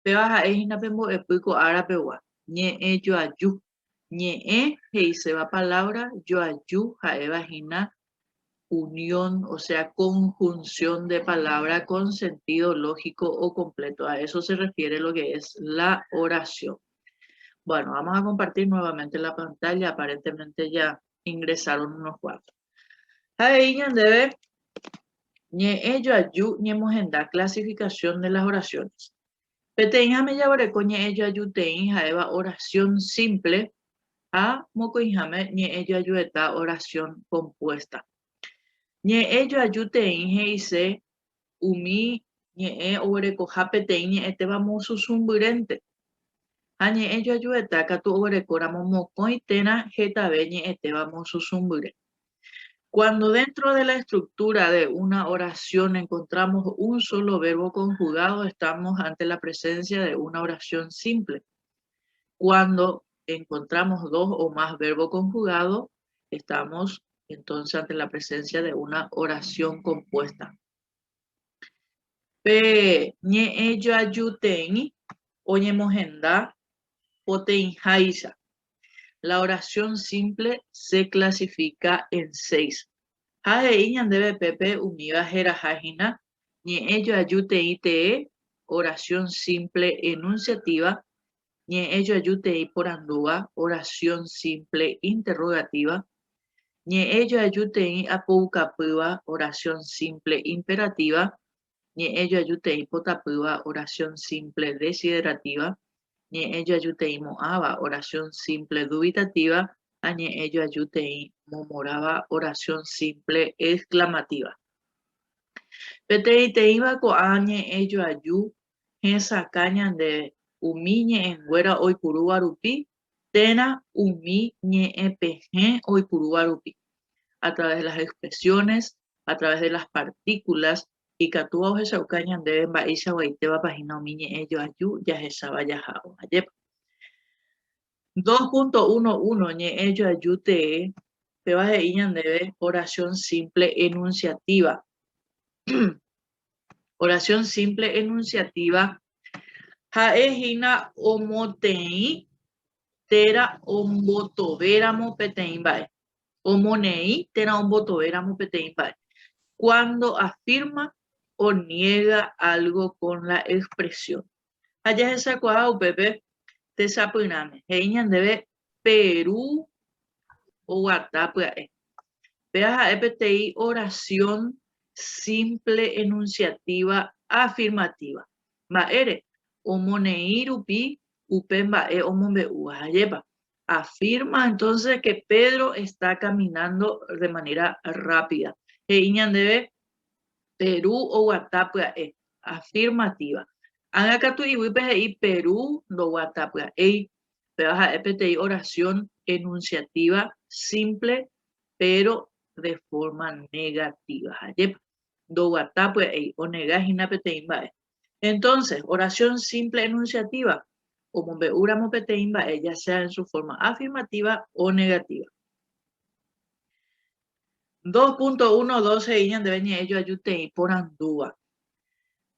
Péva ha'e hína pe mbo'epy ko ára pegua, ñe'ẽ joaju. Ñe'ẽ he'iséva palabra, joaju ha'éva hína unión, o sea, conjunción de palabra con sentido lógico o completo. A eso se refiere lo que es la oración. Bueno, vamos a compartir nuevamente la pantalla. Aparentemente ya ingresaron unos cuantos. Ha he'i ñandéve ñe'ẽ joaju ñemohenda clasificación de las oraciones. Peteĩháme jaguereko ñe'ẽ joajuteĩ ha'éva oración simple ha mokõiháme ñe'ẽ joajueta oración compuesta. Ñe'ẽ joajuteĩ he'ise umi ñe'ẽ oguerekoha peteĩ ñe'ẽtéva mosusũmbyrénte, ha ñe'ẽ joajueta katu oguerekóramo mokõi térã hetave ñe'ẽtéva mosusũmbyre. Cuando dentro de la estructura de una oración encontramos un solo verbo conjugado, estamos ante la presencia de una oración simple. Cuando encontramos dos o más verbos conjugados, estamos entonces ante la presencia de una oración compuesta. Pe ñe'ẽjoajuteĩ oñemohenda poteĩháicha. La oración simple se clasifica en seis. Ha he'i ñandéve pépe umíva heraha hína ñe'ẽjoajuteĩ tee, oración simple enunciativa, ñe'ẽjoajuteĩ porandúva, oración simple interrogativa, Ñe'ẽjoajuteĩ apoukapýva, oración simple imperativa, Ñe'ẽjoajuteĩ potapýva, oración simple desiderativa, Ñe'ẽjoajuteĩ mo'ãva, oración simple dubitativa, ha Ñe'ẽjoajuteĩ momoráva, oración simple exclamativa. Peteĩteĩva ko'ã ñe'ẽjoaju hesakã ñandéve umi ñe'ẽnguéra oipurúva rupi térã umi ñe'ẽpehẽ oipurúva rupi, a través de las expresiones, a través de las partículas, ikatúva ohechauka ñandéve mba'eichaguaitévapa hína umi ñe'ẽ joaju jahecháva jahávo. Ajépa. 2.11 Ñe'ẽ joaju tee, péva he'i ñandéve oración simple enunciativa. Oración simple enunciativa Ha'e hína omoteĩ térã ombotovéramo peteĩ mba'e. Omoneĩ térã ombotovéramo peteĩ mba'e. Cuando afirma o niega algo con la expresión. Ha jahechakuaa upépe techapyrãme. He'i ñandéve Peru oguata pya'e. Péva ha'e peteĩ oración simple enunciativa afirmativa. Mba'ére? Omoneĩ rupi upe mba'e omombe'úva. Ajépa? Afirma entonces que Pedro está caminando de manera rápida. He'i ñandéve Peru oguata pya'e. Afirmativa. Ág̃a katu iguýpe he'i Peru ndoguata pya'éi. Péva ha'e peteĩ oración enunciativa simple pero de forma negativa. Ajépa? Ndoguata pya'éi, onega hína peteĩ mba'e. Entonces, oración simple enunciativa omombe'úramo peteĩ mba'e ya sea en su forma afirmativa o negativa. 2.12 he'i ñandéve ñe'ẽ joajuteĩ porandúva.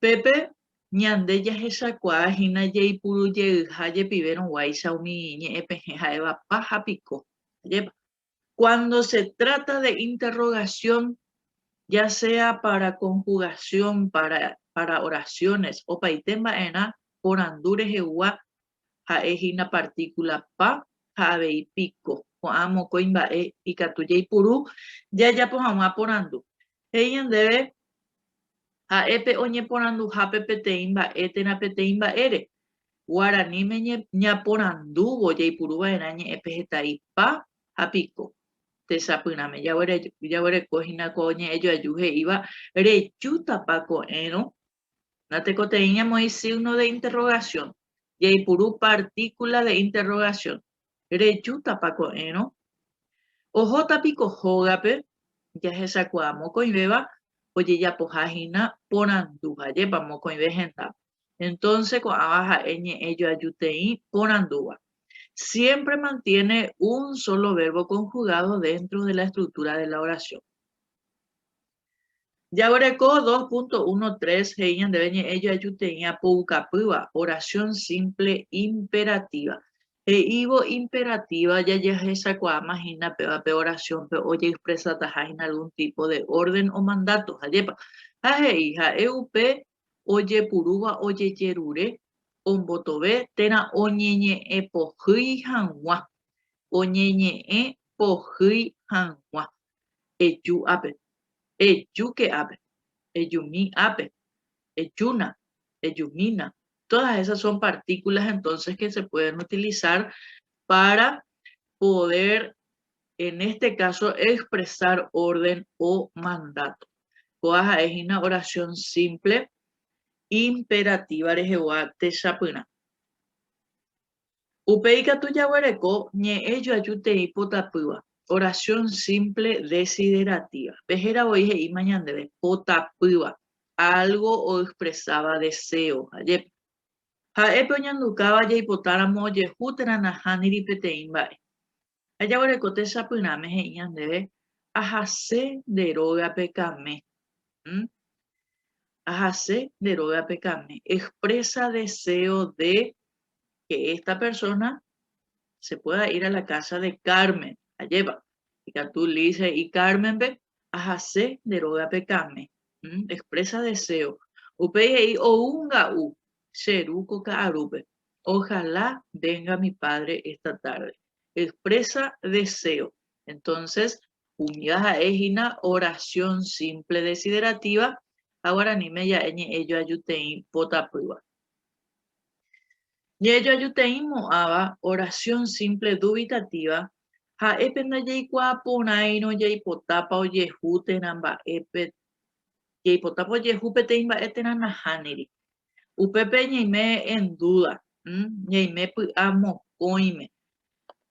Pépe ñande jahechakuaa hína jaipuru jeyha jepivérõ guáicha umi ñe'ẽpehẽ ha'éva pa ha piko. Ajépa? Cuando se trata de interrogación, ya sea para conjugación, para, para oraciones, opaite mba'erã porandu rehegua ha'e hína partícula pa ha avei piko. Ko'ã mokõi mba'e ikatu jaipuru jajapo hag̃ua porandu. He'i ñandéve ha'e pe oñeporanduhápe peteĩ mba'e térã peteĩ mba'ére. Guaraníme ñaporandúvo jaipuru va'erã ñe'ẽ pehetai pa ha piko. Techapyrãme jaguereko hína ko ñe'ẽjoaju he'íva rejútapa ko'ẽrõ Natekotevẽi ñamoĩ signo de interrogación. Jaipuru partícula de interrogación. Rejútapa ko'ẽrõ? Ohóta piko hógape? Jahechakuaa mokõivéva ojejapoha hína porandu, ajépa mokõive hendápe. Entonces ko'ãva ha'e ñe'ẽ joajuteĩ porandúva. Siempre mantiene un solo verbo conjugado dentro de la estructura de la oración. Jaguereko 2.13 he'i ñandéve ñe'ẽ joajuteĩ apoukapýva, oración simple imperativa. He'ívo imperativa jajehechakuaáma hína péva pe oración-pe ojeexpresataha hína algún tipo de orden o mandato, ajépa. Ha he'i ha'e upe ojepurúva ojejerure, ombotove térã oñeñe'ẽ pohýi hag̃ua, oñeñe'ẽ pohýi hag̃ua. Eju ápe. Ejúke ápe. Ejumi ápe. Ejúna. Ejumína. Todas esas son partículas entonces que se pueden utilizar para poder, en este caso, expresar orden o mandato. Kóva ha'e hína oración simple imperativa rehegua techapyrã. Upéi katu jaguereko ñe'ẽ joajuteĩ potapýva, oración simple desiderativa. Pe héra voi he'íma ñandéve, potapýva, algo oexpresáva deseo, ajépa. Ha'e pe oñandukáva jaipotáramo ojehu térã nahániri peteĩ mba'e. Ha jaguereko techapyrãme he'i ñandéve, Ahase nde rógape kame. ¿Mm? Ahase nde rógape kame. Expresa deseo de que esta persona se pueda ir a la casa de Carmen. Ajépa. Ikatu Liz he'i Carmen-pe, Ahase nde rógape kame. ¿Mm? Expresa deseo. Upéi he'i ou nga'u che ru ko ka'arúpe. Ojalá venga mi padre esta tarde. Expresa deseo. Entonces, umíva ha'e hína oración simple desiderativa ha guaraníme ja'e ñe'ẽ joajuteĩ potapýva. Ñe'ẽ joajuteĩ mo'ãva oración simple dubitativa ha'e pe ndajaikuaa porãirõ jaipotápa ojehu térã mba'épe jaipotápa ojehu peteĩ mba'e térã nahániri. Upépe ñaime en duda, ñaime py'a mokõime.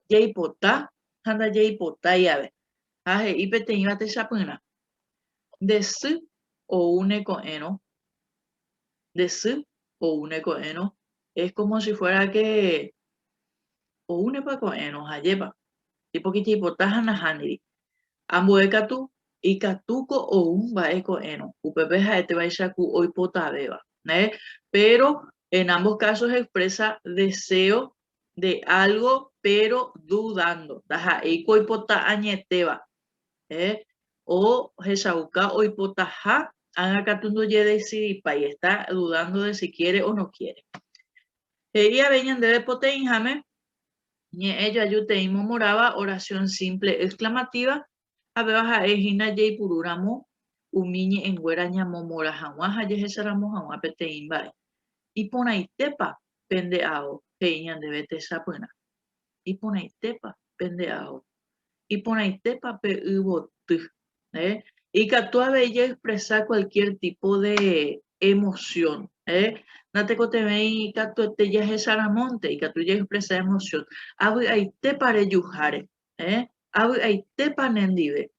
Jaipota ha ndajaipotái ave. Ha he'i peteĩva techapyrã, Nde sy oúne ko'ẽrõ, nde sy oúne ko'ẽrõ, es como si fuera que oúnepa ko'ẽrõ, ajépa. Tipo que jaipota ha nahániri. Ambue katu, ikatúko ou mba'e ko'ẽrõ, upépe ha'etévaicha ku oipotavéva, ne? Pero en ambos casos expresa deseo de algo pero dudando, ndaha'éi ku oipota añetéva, eh? Ohechauka oipotaha, ág̃a katu ndojedecidipái, está dudando de si quiere o no quiere. He'i avei ñandéve poteĩháme, Ñe'ẽ joaju teĩ momoráva oración simple exclamativa ha péva ha'e hína jaipuru ramo umi ñe'ẽnguéra ñamomora hag̃ua ha jahecharamo hag̃ua peteĩ mba'e. Iporãitépa pende ao, he'i ñandéve techapyrã. Iporãitépa pende ao. Iporãitépa pe yvoty. Ikatu avei jaexpresa cualquier tipo de emoción. Natekotevẽi katuete jahecharamónte, ikatu jaexpresa emoción. Avy'aitépa rejuháre. Avy'aitépa nendive.